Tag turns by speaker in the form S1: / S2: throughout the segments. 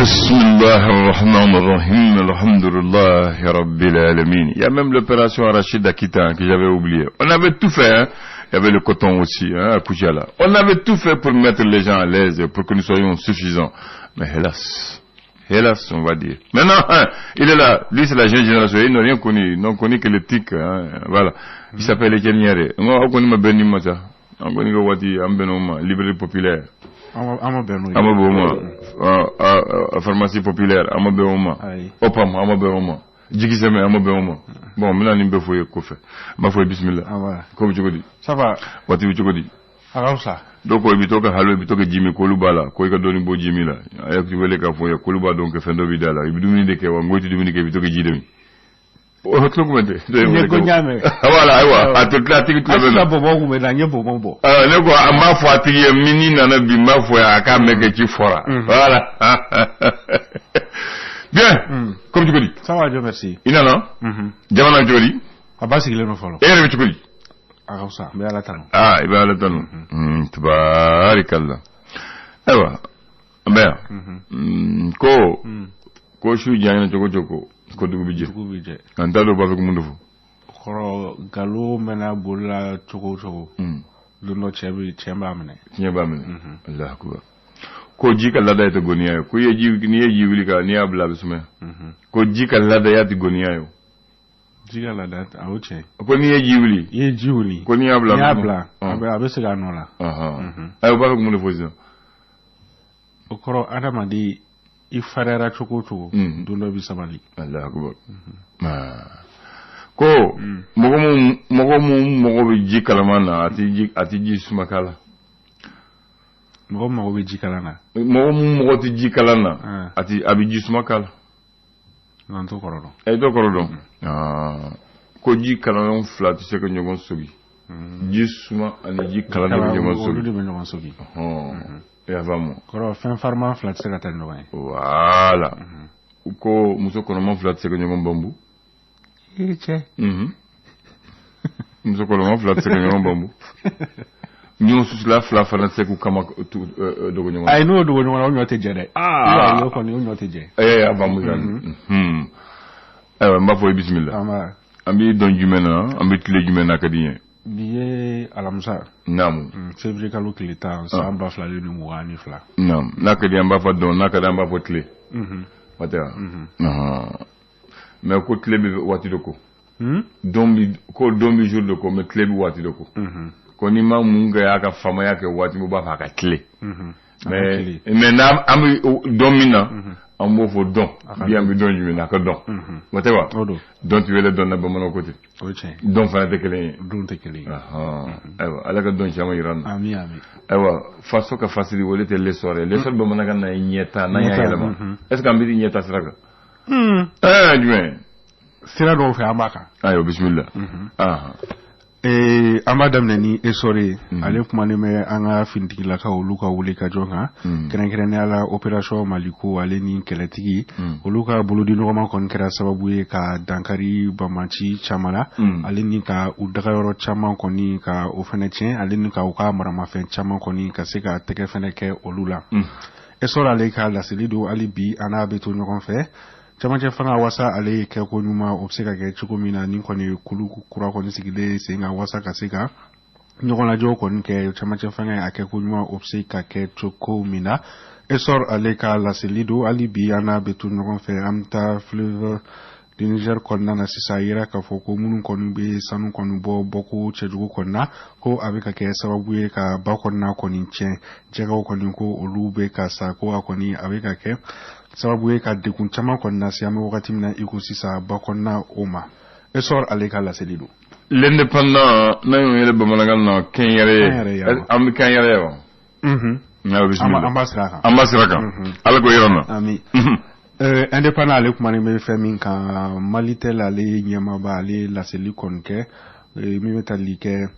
S1: بسم الله الرحمن الرحيم الحمد لله رب العالمين. Il y a même l'opération Arachide d'Aquitaine que j'avais oublié. On avait tout fait, hein. Il y avait le coton aussi, hein, à Koutiala. On avait tout fait pour mettre les gens à l'aise, pour que nous soyons suffisants. Mais hélas, hélas, on va dire. Maintenant, hein, il est là. Lui, c'est la jeune génération. Ils n'ont rien connu. Ils n'ont connu que le tic. Hein. Voilà. Il s'appelle Etienne Niaré. On connaît ma benni mata. On connaît wati an bɛn'o ma librairie populaire.
S2: An ma bɛn n'o ye.
S1: An ma bɛn o ma pharmacie populaire, an ma bɛn o ma. Opam, an ma bɛn o ma. Jigisɛmɛ, an ma bɛn o ma. Bon, n bɛna nin bɛɛ fɔ ye kɔfɛ. N b'a fɔ ye bisimila. Ko bɛ cogo di?
S2: Ça va.
S1: Waati bɛ cogo di?
S2: A ka fisa.
S1: Dɔw ko i bɛ to ka halo, i bɛ to ka ji min, k'olu b'a la, ko i ka dɔɔni bɔ ji min la. A y'a wele k'a fɔ ye k'olu b'a dɔn ka fɛn dɔ b'i da la. I bɛ dumuni de kɛ wa? N ko i tɛ dumuni kɛ, i bɛ to ka ji de min. O tulo kun bɛ ten.
S2: N ye ko n y'a mɛn.
S1: Voilà, ayiwa, a tɛ tila, a tigi tulo bɛ
S2: na. Hali sisan bɔnbɔn kun bɛ na, n ye bɔnbɔn bɔ.
S1: Ne ko an b'a fɔ a tigi ye min n'i nana bi, n b'a fɔ ye a k'a mɛn kɛ ci fɔra. Voilà. Bien. Ko bɛ cogo di?
S2: Ça va, Dieu merci.
S1: I nana? Jamana bɛ cogo di?
S2: A ba sigilen don fɔlɔ.
S1: E yɛrɛ bɛ cogo di?
S2: A ka fisa, n bɛ Ala tanu.
S1: Aa, i bɛ Ala tanu. Tabarikala. Ayiwa, an bɛ yan. Ko ko su janyana cogo cogo, ko dugu bɛ jɛ.
S2: Dugu bɛ jɛ.
S1: An t'a dɔn u b'a fɛ ka mun de fɔ.
S2: Kɔrɔ, nkalon mɛnna boli la cogo o cogo, don dɔ cɛ bɛ tiɲɛ b'a minɛ.
S1: Tiɲɛ b'a minɛ. Alahu akubar. Ko ji ka laada tɛ goniya ye. Ko i ye ji, n'i ye ji wuli ka n'i y'a bila, a bɛ sumaya. Ko ji ka laadaya tɛ goniya ye.
S2: Ji ka laada, a y'o tiɲɛ.
S1: Ko n'i ye ji wuli.
S2: I ye ji wuli.
S1: Ko n'i y'a bila.
S2: N'i y'a bila, a bɛ segin a nɔ la.
S1: Ayiwa, u b'a fɛ ka mun de fɔ sisan?
S2: O kɔrɔ, adamaden i fariyara cogo o cogo, don dɔ i bɛ sabali.
S1: Alahu akubar. Ko mɔgɔ mun mago bɛ ji kalaman na, a tɛ ji suma k'a la.
S2: Mɔgɔ mago bɛ ji kalan na.
S1: Mɔgɔ mun mago tɛ ji kalan na, a bɛ ji suma k'a la.
S2: Nka n t'o kɔrɔ dɔn.
S1: E t'o kɔrɔ dɔn. Ko ji kalan fila tɛ se ka ɲɔgɔn sogi. Ji suma ani ji kalan de bɛ ɲɔgɔn sogi.
S2: Olu de bɛ ɲɔgɔn sogi.
S1: I y'a faamu.
S2: Kɔrɔ, fɛn fariman fila tɛ se ka taa ni ɲɔgɔn ye.
S1: Voilà. Ko muso kɔnɔma fila tɛ se ka ɲɔgɔn bambu.
S2: E cɛ.
S1: Muso kɔnɔma fila tɛ se ka ɲɔgɔn bambu. Ɲɔgɔn susula fila fana tɛ se k'u kama dogo ɲɔgɔn na.
S2: Ayi, n'o dogo ɲɔgɔn na, o ɲɔ tɛ jɛ dɛ. Aa, o kɔni, o ɲɔ tɛ jɛ.
S1: Ee, y'a faamu sisan. Ayiwa, n b'a fɔ i bisimila. An bɛ dɔn jumɛn na, an bɛ tile jumɛn na ka di n ye?
S2: Bi ye alamisa.
S1: Naamu.
S2: Février kalo tile 10, san 2022.
S1: Naamu, n'a ka di an b'a fɔ dɔn, n'a ka di an b'a fɔ tile. O tɛ wa? Mais ko tile bɛ waati dɔ ko. Don bi ko don bɛ jour de ko, mais tile bɛ waati dɔ ko. Ko ni ma mun kɛ y'a ka faamaya kɛ waati min, u b'a fɔ a ka tile. Mais n'an an bɛ dɔn min na, an b'o fɔ dɔn. Bi an bɛ dɔn jumɛn na, a ka dɔn. O tɛ wa? Dɔn tɛ wele dɔn na, bamananw ko ten. Dɔn fana tɛ kelen ye.
S2: Dɔn tɛ kelen ye.
S1: Ayiwa, Ala ka dɔn caman yira an na.
S2: Ami ami.
S1: Ayiwa, faso ka fasiri, o de tɛ l'essor ye. L'essor bamanankan na ye ɲɛta, n'an y'a yɛlɛma. Est ce que an bɛ ɲɛta sira kan? Ɛɛ, jumɛn?
S2: Sira dɔw fɛ, an b'a kan.
S1: Ayiwa, bisimila.
S2: An b'a daminɛ ni Essor ye. Ale kumanen bɛ an ka finitigilakaw, olu ka wuli ka jɔ kan, kɛrɛnkɛrɛnnenya la opération Maliko ale ni kɛlɛtigi, olu ka bolodi ɲɔgɔnma kɔni kɛra sababu ye ka dankari banbanci caman na, ale ni ka u dagayɔrɔ caman kɔni ka o fɛnɛ tiɲɛ, ale ni ka u ka maramafɛn caman kɔni ka se ka tɛgɛ fɛnɛ kɛ olu la. Essor ale ka laseli don. Hali bi an n'a bɛ to ɲɔgɔn fɛ. Camancɛ fanga wasa ale ye kɛko ɲuman, o bɛ se ka kɛ cogo min na, ni kɔni kulu kura kɔni sigilen sen kan wasa ka se ka ɲɔgɔn kɔni kɛ camancɛ fanga ye, a kɛko ɲuman, o bɛ se ka kɛ cogo min na. Essor ale ka laseli don. Hali bi an n'a bɛ to ɲɔgɔn fɛ. An bɛ taa fleuve du Niger kɔnɔna na sisan. A yira k'a fɔ ko minnu kɔni bɛ sanu kɔni bɔ bɔko cɛjugu kɔnɔna, ko a bɛ ka kɛ sababu ye ka ba kɔnɔna kɔni tiɲɛ. Jɛgɛw kɔni ko olu bɛ ka sa, ko a kɔni a bɛ ka kɛ sababu ye ka degun caman kɔni lase an bɛ wagati min na i ko sisan ba kɔnɔna o ma. Essor ale ka laseli don.
S1: L'Indépendant, n'an y'o yɛrɛ bamanankan na, kɛnyɛrɛ ye, an bɛ kɛnyɛrɛ ye wa?
S2: An b'a sira kan.
S1: An b'a sira kan. Ala k'o yɔrɔ na.
S2: Ami. Indépendant ale kumanen bɛ fɛn min kan, Malitel ale ɲɛmaaba ale laseli kɔni kɛ min bɛ tali kɛ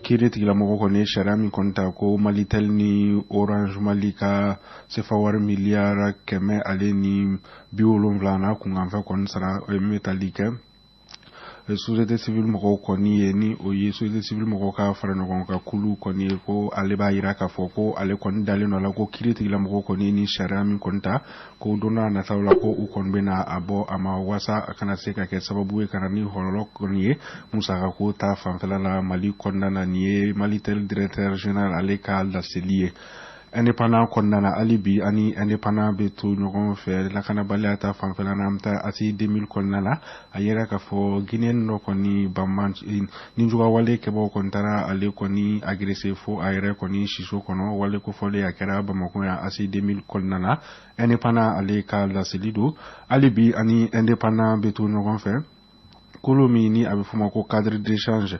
S2: kiiri tigilamɔgɔ kɔni ye sariya min kɔni ta ko Malitel ni Orange Mali ka sefa wari 170 miliyari n'a kunkanfɛn kɔni sara, min bɛ tali kɛ Société civile mɔgɔw kɔni ye, ni o ye société civile mɔgɔw ka fara ɲɔgɔn kan kulu kɔni ye, ko ale b'a yira k'a fɔ ko ale kɔni dalen dɔ la ko kiiri tigilamɔgɔw kɔni ni sariya min kɔni ta, ko don n'a nataw la ko u kɔni bɛna a bɔ a ma, walasa a kana se ka kɛ sababu ye ka na ni hɔlɔlɔ kɔni ye musakako ta fanfɛla la Mali kɔnɔna na. Nin ye Malitel directeur général ale ka laseli ye. Indépendant kɔnɔna na, hali bi ani Indépendant bɛ to ɲɔgɔn fɛ. Lakanabaliya ta fanfɛla na, an bɛ taa ACI 2000 kɔnɔna na. A yera k'a fɔ Guinéen dɔ kɔni banban nijuguyawale kɛbagaw kɔni taara ale kɔni agressé fo a yɛrɛ kɔni siso kɔnɔ. Wale kofɔlen a kɛra Bamakɔ yan ACI 2000 kɔnɔna na. Indépendant ale ka laseli don. Hali bi ani Indépendant bɛ to ɲɔgɔn fɛ. Kolo min ni a bɛ f'o ma ko Cadre d'échange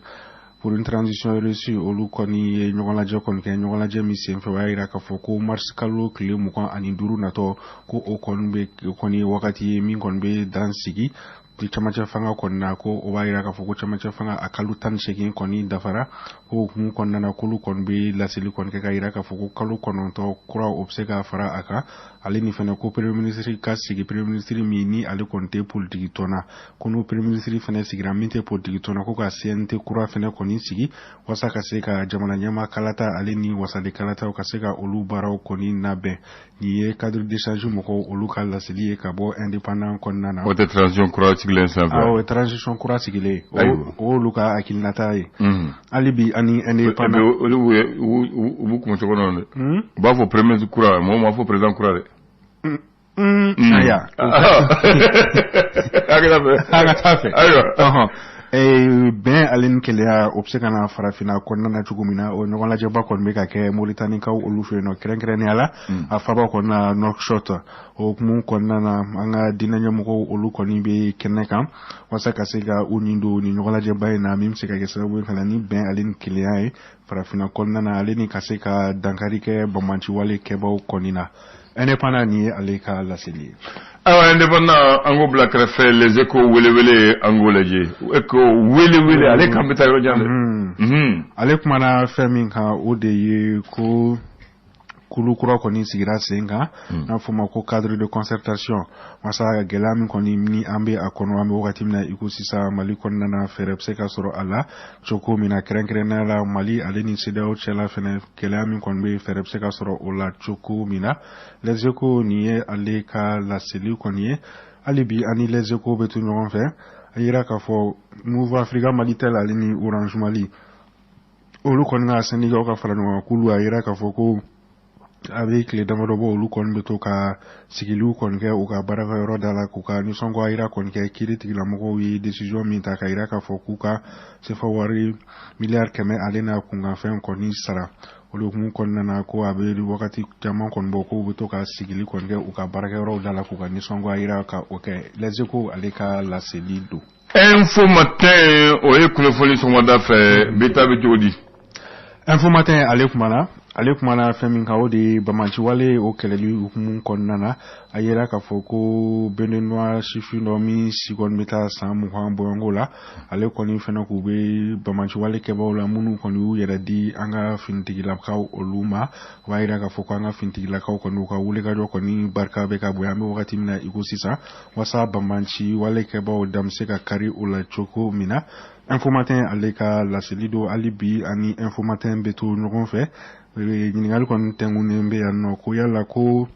S2: pour une transition réussie, olu kɔni ye ɲɔgɔn lajɛ kɔni kɛ. Ɲɔgɔn lajɛ min senfɛ, o y'a yira k'a fɔ ko mars kalo tile 25 natɔ, ko o kɔni bɛ o kɔni ye wagati ye min kɔni bɛ dan sigi camancɛ fanga kɔni na, ko o b'a yira k'a fɔ ko camancɛ fanga a kalo 18 kɔni dafara. Ko hukumu kɔnɔna na, k'olu kɔni bɛ laseli kɔni kɛ ka yira k'a fɔ ko kalo 9 kura o bɛ se ka fara a kan. Ale ni fɛnɛ ko premier ministre ka sigi, premier ministre min ni ale kɔni tɛ politiki tɔn na, ko n'o premier ministre fɛnɛ sigira min tɛ politiki tɔn na, ko ka CNT kura fɛnɛ kɔni sigi walasa ka se ka jamana ɲɛmaa kalata ale ni wasali kalataw ka se ka olu baaraw kɔni labɛn. Nin ye Cadre d'échange mɔgɔw olu ka laseli ye ka bɔ Indépendant kɔnɔna na.
S1: O tɛ transition kura sigilen sanfɛ?
S2: Awɔ, transition kura sigilen, o olu ka hakilinata ye. Hali bi ani Indépendant.
S1: Olu u b'u kun cogo dɔn dɛ. U b'a fɔ premier ministre kura, mɔgɔw m'a fɔ président kura dɛ.
S2: Aya,
S1: an
S2: ka taa fɛ.
S1: Ayiwa.
S2: Bɛn ale ni kelenya, o bɛ se ka na farafinna kɔnɔna na cogo min na, o ɲɔgɔn lajɛba kɔni bɛ ka kɛ Moritanikaw olu fɛ yen nɔ, kɛrɛnkɛrɛnnenya la a faba kɔnɔna na Nouakchott. O hukumu kɔnɔna na, an ka diinɛ ɲɛmɔgɔw olu kɔni bɛ kɛnɛ kan walasa ka se ka u nin don nin ɲɔgɔn lajɛba in na, min bɛ se ka kɛ sababu ye ka na ni bɛn ale ni kelenya ye farafinna kɔnɔna na, ale ni ka se ka dankari kɛ banbaanciwale kɛbaw kɔni na. Indépendant, nin ye ale ka laseli ye.
S1: Ayiwa, Indépendant, an k'o bila kɛrɛfɛ. Les Échos welewele, an k'o lajɛ. Écho welewele, ale kan bɛ taa yɔrɔ jan
S2: dɛ. Ale kumana fɛn min kan, o de ye ko kulu kura kɔni sigira sen kan n'a fɔ ma ko Cadre de concertation, wasa gɛlɛya min kɔni ni an bɛ a kɔnɔ an bɛ wagati min na i ko sisan Mali kɔnɔna na, fɛɛrɛ bɛ se ka sɔrɔ a la cogo min na, kɛrɛnkɛrɛnnenya la Mali ale ni CEDEAO cɛla fɛnɛ, gɛlɛya min kɔni bɛ, fɛɛrɛ bɛ se ka sɔrɔ o la cogo min na. Les Échos, nin ye ale ka laseli kɔni ye. Hali bi ani Les Échos bɛ to ɲɔgɔn fɛ. A yira k'a fɔ Moov Africa, Malitel ale ni Orange Mali, olu kɔni ka syndicat ka fara ɲɔgɔn kan k'olu a yira k'a fɔ ko a bɛ tile damadɔ bɔ, olu kɔni bɛ to ka sigiliw kɔni kɛ u ka baarakɛyɔrɔ da la k'u ka nisɔngoya yira kɔni kɛ kiiri tigilamɔgɔw ye décision min ta ka yira k'a fɔ k'u ka sefa wari miliyari 100 ale n'a kunkanfɛn kɔni sara. Olu hukumu kɔnɔna na, ko a bɛ wagati caman kɔni bɔ k'u bɛ to ka sigili kɔni kɛ u ka baarakɛyɔrɔw da la k'u ka nisɔngoya yira ka o kɛ. Les Échos ale ka laseli don.
S1: Info Matin, o ye kunnafoni sɔgɔmada fɛ bi ta bɛ cogo di?
S2: Info Matin ale kumana fɛn min kan, o de ye bamaciwale, o kɛlɛli hukumu kɔnɔna na. A yera k'a fɔ ko Béninois sifin dɔ min si kɔni bɛ taa san 20 bɔɲɔgɔnko la, ale kɔni fɛnɛ k'u bɛ bamaciwale kɛbaaw la minnu kɔni y'u yɛrɛ di an ka finitigilakaw olu ma. O b'a yira k'a fɔ ko an ka finitigilakaw kɔni u ka wulikajɔ kɔni barika bɛ ka bonya an bɛ wagati min na i ko sisan, walasa bamaciwale kɛbaaw dan bɛ se ka kari o la cogo min na. Info Matin ale ka laseli don. Hali bi ani Info Matin bɛ to ɲɔgɔn fɛ. Ɲininkali kɔni tɛnkunnen bɛ yan nɔ ko yala ko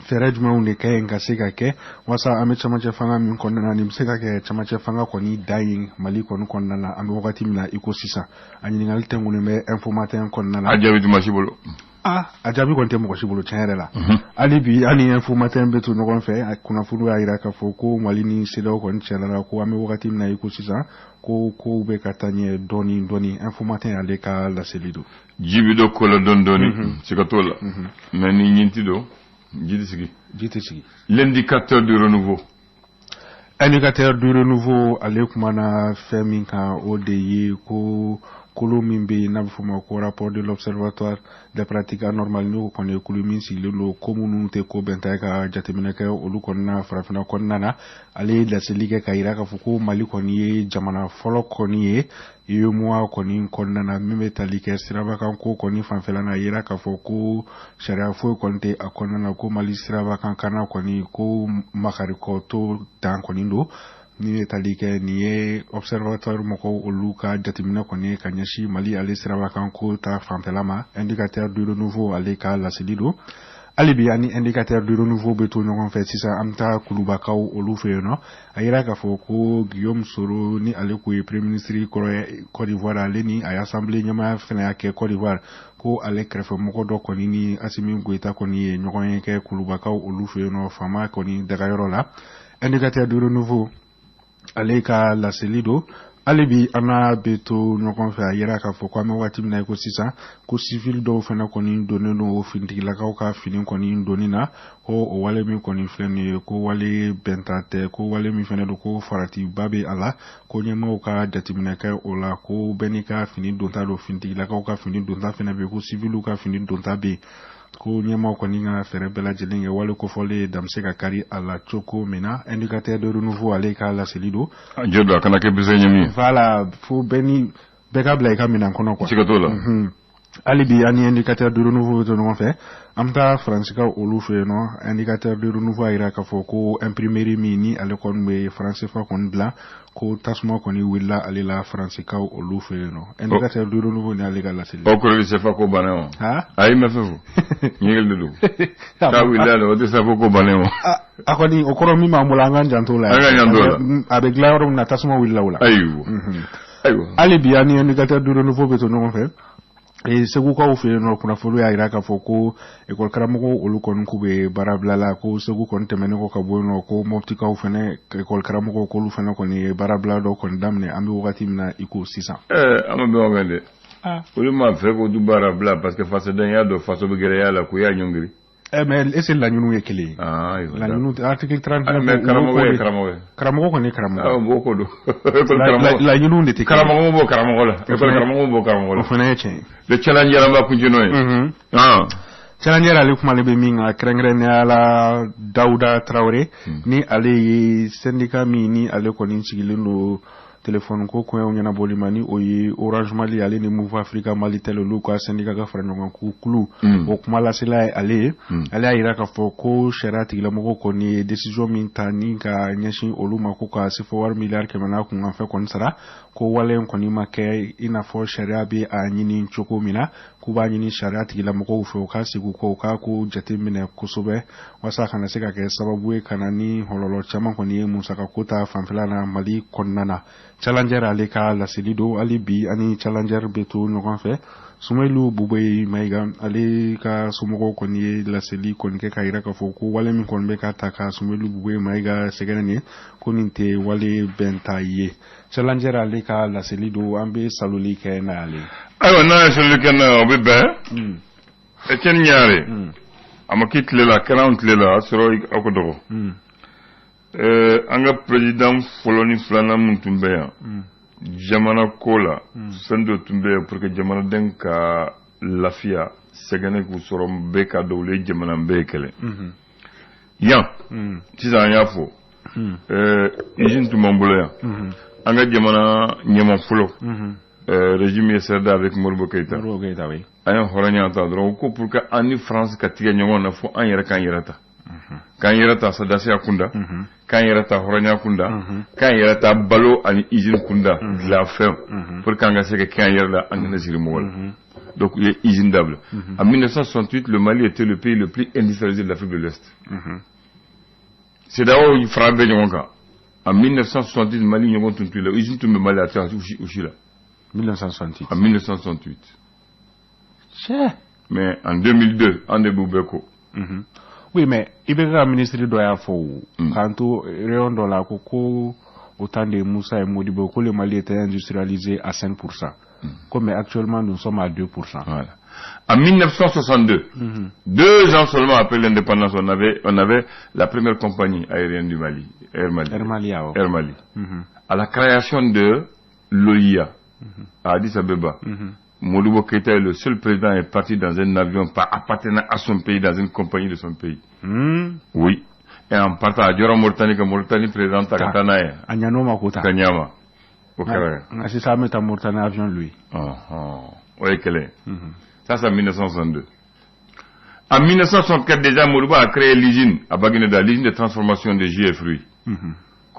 S2: fɛɛrɛ jumɛnw de ka ɲi ka se ka kɛ walasa an bɛ camancɛ fanga min kɔnɔna na, nin bɛ se ka kɛ camancɛ fanga kɔni da ye Mali kɔni kɔnɔna na an bɛ wagati min na i ko sisan. A ɲininkali tɛnkunnen bɛ Info Matin kɔnɔna na.
S1: A jaabi tɛ maa si bolo.
S2: Ah, a jaabi kɔni tɛ mɔgɔ si bolo tiɲɛ yɛrɛ la. Hali bi hali Info Matin bɛ to ɲɔgɔn fɛ. Kunnafoniw y'a jira k'a fɔ ko Mali ni CEDEAO kɔni cɛla la, ko an bɛ wagati min na i ko sisan, ko kow bɛ ka taa ɲɛ dɔɔni dɔɔni. Info Matin ale ka laseli don.
S1: Ji bɛ don ko la dɔɔni dɔɔni, siga t'o la, mais ni ɲin ti don, ji tɛ sigi.
S2: Ji tɛ sigi.
S1: L'Indicateur du renouveau.
S2: Indicateur du renouveau ale kumana fɛn min kan, o de ye ko kolo min bɛ yen n'a bɛ f'o ma ko rapport de l'Observatoire des pratiques anormales, n'o kɔni ye kulu min sigilen don ko minnu tɛ ko bɛnta ye ka jateminɛ kɛ olu kɔnɔna farafinna kɔnɔna na. Ale ye laseli kɛ ka yira k'a fɔ ko Mali kɔni ye jamana fɔlɔ kɔni ye UEMOA kɔni kɔnɔna na min bɛ tali kɛ sirabakan ko kɔni fanfɛla na. A yira k'a fɔ ko sariya foyi kɔni tɛ a kɔnɔna na, ko Mali sirabakan kana kɔni ko makarikɔ to dan kɔni don. Ni ye tali kɛ nin ye observatoire mɔgɔw olu ka jateminɛ kɔni ye ka ɲɛsin Mali ale sirabakan ko ta fanfɛla ma. Indicateur du renouveau ale ka laseli don. Hali bi ani Indicateur du renouveau bɛ to ɲɔgɔn fɛ sisan, an bɛ taa Kulubakaw olu fɛ yen nɔ. A yira k'a fɔ ko Guillaume Soro, ni ale ko ye premier ministre kɔrɔ ye Côte d'Ivoire, ale ni a ye assemblée ɲɛmaaya fana y'a kɛ Côte d'Ivoire, ko ale kɛrɛfɛmɔgɔ dɔ kɔni ni Assimi Goïta kɔni ye ɲɔgɔn ye kɛ Kulubakaw olu fɛ yen nɔ, faama kɔni dagayɔrɔ la. Indicateur du renouveau ale ka laseli don. Hali bi an n'a bɛ to ɲɔgɔn fɛ. A yira k'a fɔ ko an bɛ waati min na i ko sisan, ko civil dɔw fana kɔni donnen don o finitigilakaw ka fini kɔni donni na, ko o wale min kɔni filɛ nin ye, ko wale bɛnta tɛ, ko wale min fana don, ko faratiba bɛ a la, ko ɲɛmaaw ka jateminɛ kɛ o la, ko bɛɛ n'i ka fini donta don. Finitigilakaw ka fini donta fana bɛ yen, ko civiliw ka fini donta bɛ yen, ko ɲɛmaaw kɔni ka fɛɛrɛ bɛɛ lajɛlen kɛ wale kofɔlen dan bɛ se ka kari a la cogo min na. Indicateur de renouveau ale ka laseli don.
S1: Jɔ don, a kana kɛ bise ɲɛmi ye.
S2: Voilà, fo bɛɛ ni bɛɛ ka bila i ka minɛn kɔnɔ quoi.
S1: Siga t'o la.
S2: Hali bi an ni Indicateur de renouveau bɛ to ɲɔgɔn fɛ. An bɛ taa Faransikaw olu fɛ yen nɔ. Indicateur de renouveau a yira k'a fɔ ko imprimerie min ni ale kɔni bɛ franc CFA kɔni dilan, ko tasuma kɔni wulila ale la Faransikaw olu fɛ yen nɔ. Indicateur de renouveau ni ale ka laseli.
S1: O kɔrɔ CFA ko bannen wa?
S2: Ha.
S1: Ayi, ma fɛn fɔ, ɲɛgɛli de don k'a wulila la, o tɛ CFA ko bannen wa?
S2: A kɔni o kɔrɔ min b'an bolo, an k'an janto o la.
S1: An k'an janto o la.
S2: A bɛ dilan yɔrɔ min na, tasuma wulila o la.
S1: Ayiwa, ayiwa.
S2: Hali bi an ni Indicateur de renouveau bɛ to ɲɔgɔn fɛ. Segukaw fɛ yen nɔ, kunnafoni y'a jira k'a fɔ ko ekɔli karamɔgɔw olu kɔni k'u bɛ baara bila la, ko Segu kɔni tɛmɛnen kɔ ka bɔ yen nɔ, ko Mɔptikaw fana ekɔli karamɔgɔw, k'olu fana kɔni ye baara bila dɔ kɔni daminɛ an bɛ wagati min na i ko sisan.
S1: Ɛɛ, an ma bɛn o kan dɛ. Olu m'a fɛ k'o du baara bila parce que fasodenya dɔ faso bɛ gɛlɛya la k'u y'a ɲɔngiri.
S2: Ɛ, mais est ce que laɲiniw ye kelen ye?
S1: Ayiwa.
S2: Laɲiniw, article 39.
S1: Mais karamɔgɔ ye karamɔgɔ ye.
S2: Karamɔgɔ kɔni ye karamɔgɔ.
S1: Awɔ, b'o ko don.
S2: Laɲiniw de tɛ kelen ye.
S1: Karamɔgɔ b'o karamɔgɔ la. École karamɔgɔ b'o karamɔgɔ la.
S2: O fana ye tiɲɛ ye.
S1: Le Challenger, an b'a kuncɛ n'o ye.
S2: Challenger ale kumalen bɛ min kan, kɛrɛnkɛrɛnnenya la Dawuda Tarawele, ni ale ye syndicat min ni ale kɔni sigilen don téléphone ko koɲɛw ɲɛnabɔli ma, ni o ye Orange Mali ale ni Moov Africa Malitel olu ka syndicat ka fara ɲɔgɔn kan kulu, o kuma lasela ye ale ye. Ale y'a jira k'a fɔ ko sariya tigilamɔgɔw kɔni ye décision min ta ni ka ɲɛsin olu ma, ko ka CFA wari miliyari 100 n'a kunkanfɛn kɔni sara, ko wale in kɔni ma kɛ i n'a fɔ sariya bɛ a ɲini cogo min na, k'u b'a ɲini sariya tigilamɔgɔw fɛ u ka segin u kɔ, u k'a ko jateminɛ kosɛbɛ walasa kana se ka kɛ sababu ye ka na ni hɔlɔlɔ caman kɔni ye musakako ta fanfɛla na Mali kɔnɔna na. Challenger ale ka laseli don. Hali bi ani Challenger bɛ to ɲɔgɔn fɛ. Sumayilu Bubɛyi Mayiga, ale ka somɔgɔw kɔni ye laseli kɔni kɛ k'a jira k'a fɔ ko wale min kɔni bɛ ka ta ka Sumayilu Bubɛyi Mayiga sɛgɛrɛ nin ye, ko nin tɛ wale bɛnta ye. Challenger ale ka laseli don. An bɛ saloli kɛ n'ale.
S1: Ayiwa, n'a ye saloli kɛ n'a ye, o bɛ bɛn. Etienne Ɲare, a ma k'i tile la, a kɛra anw tile la, a y'a sɔrɔ aw ka dɔgɔ. An ka président fɔlɔ ni filanan min tun bɛ yan jamana ko la, fɛn dɔ tun bɛ yen pour que jamanaden ka lafiya, sɛgɛnɛ k'u sɔrɔ, bɛɛ ka dɔn olu ye jamana bɛɛ ye kɛlɛ yan. Sisan an y'a fɔ, usine tun b'an bolo yan. An ka jamana ɲɛma fɔlɔ, régime CRD avec Modibo Keïta, an ye hɔrɔnya ta dɔrɔn ko pour que an ni France ka tigɛ ɲɔgɔn na, fo an yɛrɛ k'an yɛrɛ ta, k'an yɛrɛ ta sɔrɔdasiya kunda, k'an yɛrɛ ta hɔrɔnya kunda, k'an yɛrɛ ta balo ani usine kunda, dilanfɛn, pour qu'an ka se ka kɛ an yɛrɛ la, an kana siri mɔgɔ la. Donc u ye usine dabila. En 1968, le Mali était le pays le plus industrialisé de l'Afrique de l'Ouest. CEDEAO fara bɛɛ ɲɔgɔn kan, en 1968, Mali ɲɔgɔn tun t'u la, usine tun bɛ Mali a tɛ u si la.
S2: 1968.
S1: En 1968. Mais en 2002, an de b'u bɛɛ ko.
S2: Oui, mais i bɛ ka ministre dɔ y'a fɔ o k'an to réunion dɔ la, ko au temps de Moussa et Modibo, ko le Mali était industrialisé à 5%. Ko mais actuellement nous sommes à 2%.
S1: Voilà. En 1962, 2 ans seulement après l'indépendance, on avait la première compagnie aérienne du Mali, Air Mali.
S2: Air Mali, awɔ.
S1: Air Mali. À la création de l'OUA, à Addis Abeba, Modibo Keïta est le seul président est parti dans un avion pas appartenant à son pays, dans une compagnie de son pays. Oui. Et en partant à Diora Mauritanie, que Mauritanie président ta ka taa n'a ye.
S2: A ɲan'o ma ko ta.
S1: Ka ɲa o kɛra.
S2: Nka sisan an bɛ taa Mauritanie avion louer.
S1: O ye kelen. Ça, c'est en 1962. En 1964 déjà, Modibo a créé l'usine à Baguineda, l'usine de transformation de jus et fruits.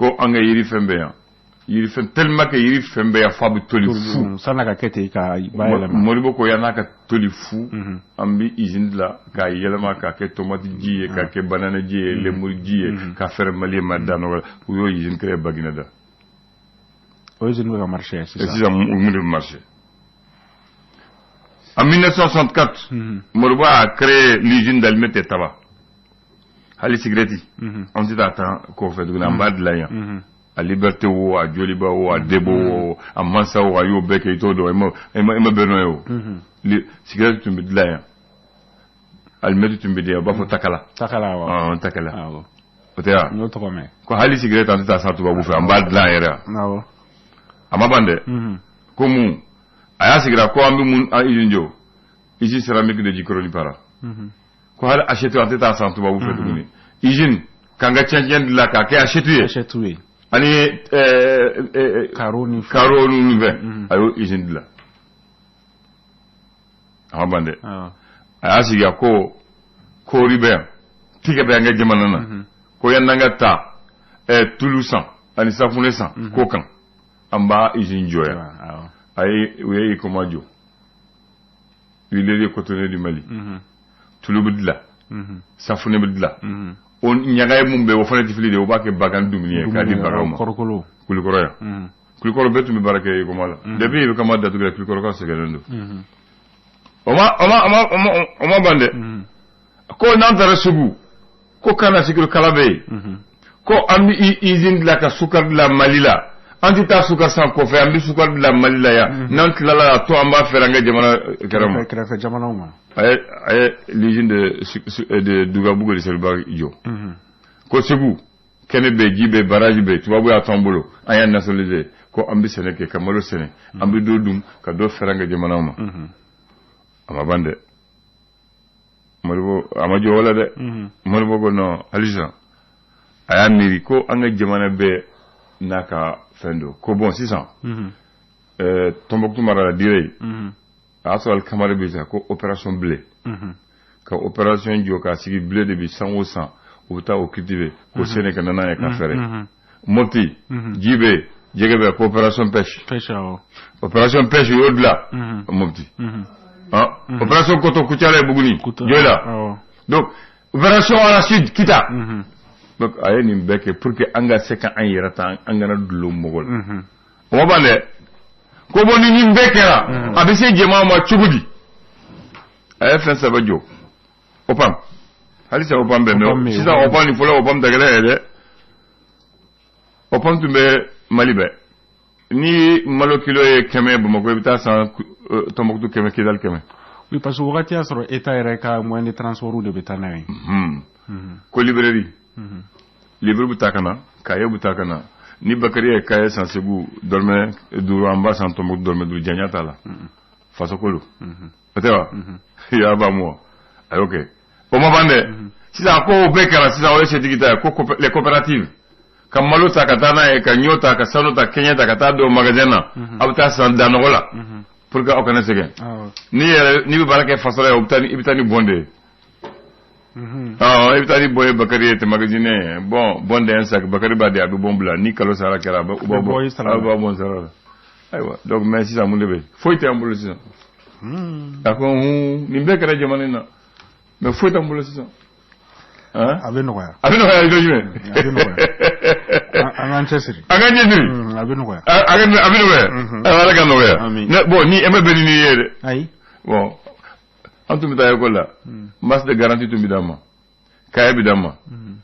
S1: Ko an ka yirifɛn bɛ yan, yirifɛn tellement que yirifɛn bɛ yan f'a bɛ toli fu.
S2: San'a ka kɛ ten ka bayɛlɛma.
S1: Modibo ko yan'a ka toli fu, an bɛ usine dilan k'a yɛlɛma k'a kɛ tomati ji ye, k'a kɛ banane ji ye, lemuru ji ye, k'a feere Malien ma da nɔgɔ la. U y'o usine créé Baguineda.
S2: O usine bɛ ka marché sisan.
S1: Sisan mun de bɛ marché? En 1964, Modibo a créé l'usine d'allumettes et tabac. Hali cigarette, an tɛ taa tan kɔfɛ tuguni, an b'a dilan yan. A Liberté wo, a Joliba wo, a Debo wo, a Mansa wo, a y'o bɛɛ kɛ, i t'o dɔn, e ma bɛn n'o ye o. Cigarette tun bɛ dilan yan, allumette tun bɛ di yan, u b'a fɔ takala.
S2: Takala wa.
S1: Ɔn, takala. O tɛ wa?
S2: N y'o tɔgɔ mɛn.
S1: Ko hali cigarette an tɛ taa san tubabu fɛ, an b'a dilan yɛrɛ yan. A ma ban dɛ. Ko mun? A y'a sigira ko an bɛ mun usine jɔ? Usine céramique de Jikɔrɔni Para. Ko hali assiette an tɛ taa san tubabu fɛ tuguni. Usine k'an ka cɛncɛn dilan k'a kɛ assiette ye.
S2: Assiette ye.
S1: Ani
S2: carreau ni
S1: carreau ninnu fɛn, a y'o usine dilan. A ma ban dɛ. A y'a sigi a ko kɔɔri bɛ yan, tiga bɛ an ka jamana na. Ko yan'an ka taa tulu san ani safunɛ san ko kan, an b'a usine jɔ yan. A ye u ye Huicoma jɔ, huilerie cotonnière du Mali. Tulu bɛ dilan, safunɛ bɛ dilan, o ɲaga ye mun bɛ, o fana tɛ fili de, o b'a kɛ bagan dumuni ye k'a di baganw ma.
S2: Kɔrɔkolo.
S1: Kulikɔrɔ yan, Kulikɔrɔ bɛɛ tun bɛ baara kɛ Huicoma la. Depuis Huicoma datugura, Kulikɔrɔ ka sɛgɛnnen don. O ma ban dɛ. Ko n'an taara Segu, ko canne à sucre kala bɛ yen, ko an bɛ usine dilan ka sukari dilan Mali la, an tɛ taa sukari san kɔfɛ, an bɛ sukari dilan Mali la yan, n'an tilala a to an b'a feere an ka jamana kɛrɛ ma.
S2: Kɛrɛfɛ jamanaw ma.
S1: A ye l'usine de Dugabugu de Seriba jɔ. Ko Segu kɛnɛ bɛ, ji bɛ, barrage bɛ, tubabu y'a to an bolo, an y'a nationaliser, ko an bɛ sɛnɛ kɛ ka malo sɛnɛ, an bɛ dɔ dun ka dɔ feere an ka jamanaw ma. A ma ban dɛ. Modibo a ma jɔ o la dɛ. Modibo ko non, halisa a y'a miiri ko an ka jamana bɛɛ n'a ka fɛn don. Ko bon, sisan Tɔnbɔkutu mara la dire, a y'a sɔrɔ alikamari bɛ sa, ko opération blé, ka opération jɔ k'a sigi, blé de bi san o san u bɛ taa o cultiver k'o sɛnɛ ka na n'a ye ka feere. Mopti ji bɛ, jɛgɛ bɛ, ko opération pêche.
S2: Pêche, awɔ.
S1: Opération pêche, u y'o dilan Mopti. Opération coton, Koutiala et Bougouni, Dioïla. Donc opération arachide, Kita. Donc a ye nin bɛɛ kɛ pour que an ka se ka an yɛrɛ ta, an kana dulon mɔgɔ la. O ma ban dɛ. Ko bon, ni nin bɛɛ kɛra, a bɛ se jama ma cogo di? A ye fɛn saba jɔ. OPAM, halisa OPAM bɛ, mais sisan OPAM ni fɔlɔ OPAM tɛ kelen ye dɛ. OPAM tun bɛ Mali bɛɛ. Ni malo kilo ye 100 Bamakɔ, i bɛ taa san Tɔnbɔkutu 100, Kidali 100.
S2: Oui, parce que wagati y'a sɔrɔ État yɛrɛ ka moyen de transport de bɛ taa n'a ye.
S1: Ko librairie, livre bɛ taa ka na, cahier bɛ taa ka na. Ni Bakari ye cahier san Segu dɔrɔmɛ 5, an b'a san Tɔnbɔkutu dɔrɔmɛ 5, janya t'a la. Fasoko don. O tɛ wa? I y'a faamu wa? A y'o kɛ. O ma ban dɛ. Sisan ko o bɛɛ kɛra sisan, o ye setigi ta ye, ko les coopératives ka malo ta ka taa n'a ye, ka ɲɔ ta, ka sanu ta, kɛɲɛ ta, ka taa don magasin na, aw bɛ taa san da nɔgɔ la pour que aw kana sɛgɛn. N'i yɛrɛ n'i bɛ baara kɛ faso la yan, i bɛ taa ni bon de ye. I bɛ taa ni bon ye, Bakari ye tɛ magasinier ye. Bon d'un sac, Bakari b'a di, a bɛ bon bila, ni kalo sara kɛra, a bɛ u b'a bɔ, a b'a bɔ sara la. Ayiwa, donc mais sisan mun de bɛ yen? Foyi tɛ an bolo sisan. A ko hun, nin bɛɛ kɛra jamana in na, mais foyi t'an bolo sisan.
S2: A bɛ nɔgɔya.
S1: A bɛ nɔgɔya yɔrɔ jumɛn?
S2: A bɛ nɔgɔya, an k'an cɛsiri.
S1: An k'an cɛsiri.
S2: A bɛ nɔgɔya.
S1: A bɛ nɔgɔya. Ala ka nɔgɔya. Bon, ni e ma bɛn ni nin ye dɛ.
S2: Ayi.
S1: Bon, an tun bɛ taa école la, masse de garantie tun bɛ d'an ma, cahier bɛ d'an ma.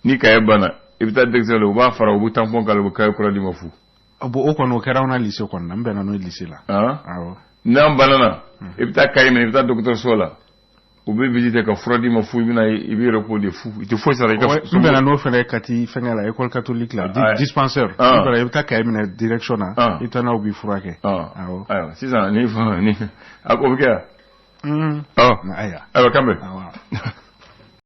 S1: Ni cahier banna, i bɛ taa direction la, u b'a fara, u bɛ tampon k'a la, u bɛ cahier kura d'i ma fu.
S2: Bon, o kɔni o kɛra anw na lycée kɔnɔ na, n bɛnna n'o ye lycée la.
S1: Awɔ. N'an banna, i bɛ taa cahier minɛ, i bɛ taa dɔgɔtɔrɔso la, u bɛ visiter ka fura d'i ma fu, i bɛna i bɛ repos de fu, i tɛ foyi sara i ka.
S2: N bɛnna n'o fɛnɛ Kati fɛngɛ la, école catholique la, dispensaire. I bɛ taa cahier minɛ direction na, i bɛ taa n'a u b'i furakɛ.
S1: Awɔ. Ayiwa, sisan ni ni o bɛ kɛ yan. Ɔ.
S2: Ayiwa.
S1: Ayiwa, kan bɛn.